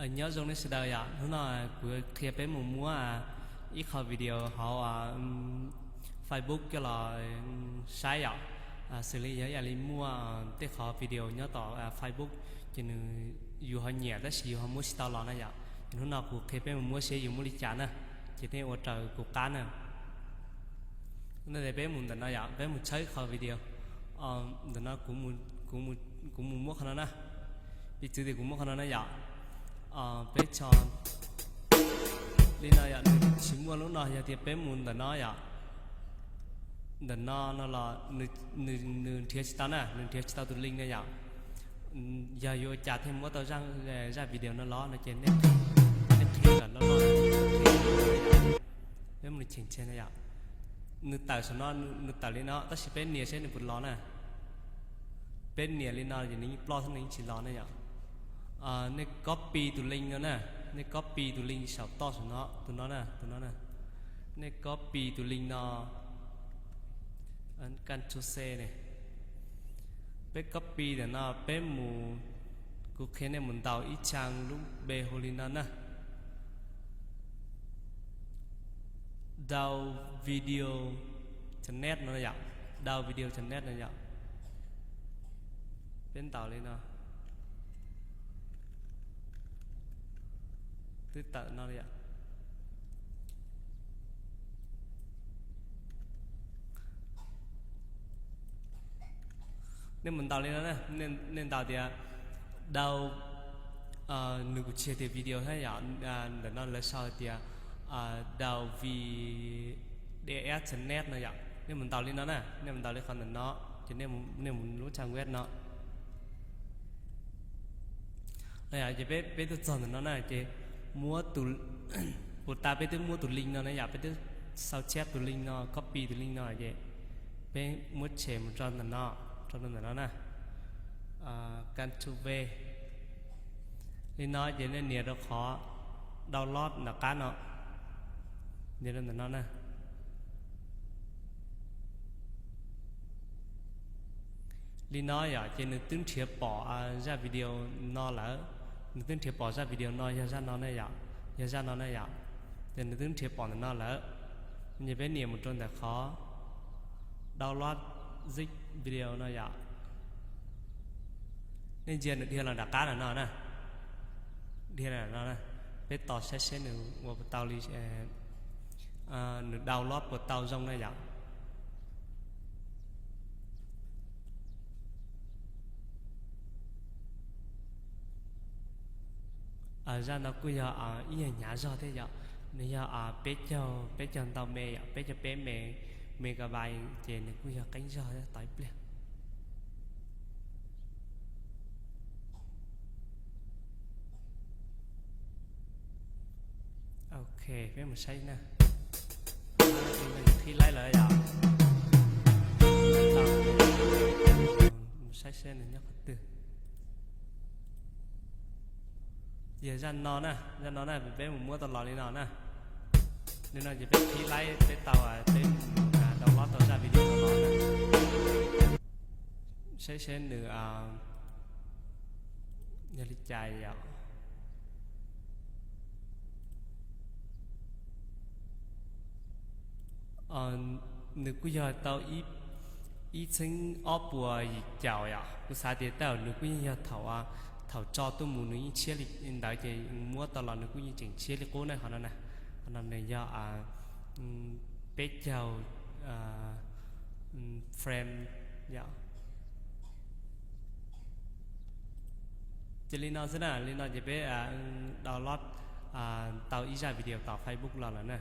Nyob zoo nej sawv daws yom, hnub no kuv qhia peb mus muab ib qho video hauv Facebook coj los saib yom. Xws li yog ib yam li muaj tej qhov video nyob tom Facebook ces nws, yus ho nyiam tab sis yus ho muab tsis tau los na yom. Ces hnub no kuv qhia peb mus muab seb yus muab li cas na, ces nej ua raws kuv qab na. No ces peb mus ntawm no yom, peb mus tshawb qhov video. Ntawm no kuv mus muab qhov no na. Piv txwv tias kuv muab qhov no na yom. Peb tso li no yom, nws tsis muaj lub no, yog tias peb mus ntawm no yom, ntawm no no los nws nrhiav tsis tau na, nws nrhiav tsis tau tus link na yom. Yog yuav ua cas thiaj muab tau zaj video no los no ces nej qhib kom loj loj, peb mus cheem tseg na yom. Nws tawm saum no, nws tawm li no tab sis peb nias seb nws puas los na. Peb nias li no ces nws yeej ploj thiab nws yeej tsis los na yom. Nej copy tus link no na, nej copy tus link saum toj saum no, tus no na, tus no na. Nej copy tus link no, Ctrl C ne. Peb copy ntawm no peb mus, kuv qhia nej mus ntaus ib tsab lub npe hu li no na. Download video net no yom, download video net no yom. Peb ntaus li no, twb tawm no li yom. Nej mus ntaus li no, nej ntaus tias download, nws kuj tsis tias video thiab yom, ntawm no lawv sau tias download video net no yom. Nej mus ntaus li no na, nej mus ntaus li qhov ntawm no, ces nej mus lub trang web no. Ces peb twb txog ntawm no na, ces muab tus, puas tas peb twb muab tus link no na yom, peb twb sau cheb tus link no, copy tus link no ces peb muab tshem mus rau ntawm no, rau ntawm no na. Ctrl V. Li no ces nej nias rau qhov download nram qab no, nias rau ntawm no na. Li no yom, ces nws twb nrhiav pom zaj video no lawm, nws twb nrhiav pom zaj video no yog zaj no na yom, yog zaj no na yom, ces nws twb nrhiav pom ntawm no lawm. Ces peb nias mus rau ntawm qhov download zip video no yom. Nej ntsia nws dhia los nram qab no na, dhia no, peb tos saib seb nws ua puas tau li, nws download puas tau zoo na yom. Zaj no kuj yog ib yam hnyav zog thiab yom, nws yog peb caug, peb caug ntau me yom, peb caug peb me, megabyte, ces nws kuj yog qeeb zog tos ib pliag. Ok, peb mus saib na. Qhib laib lawm yom. Mus saib seb nws nyob qhov twg. Yog zaj no na, zaj no na, peb mus muab tau los li no na. Li no ces peb qhib laib peb tau, peb download tau zaj video no los na. Saib seb nws yog li cas yom. Nws kuj yog tau ib txheeb ob puas yim caum yom. Kuv xav tias tej zaum nws kuj yeej yog thaum, thaum tso tuaj mus nws yeej tshiab li ntawd ces muab tau los nws kuj yeej tseem tshiab li qub na. Qhov no na, qhov no nws yog peb caug frame yom. Ces li no xwb na, li no ces peb download tau ib zaj video tom Facebook los lawm na.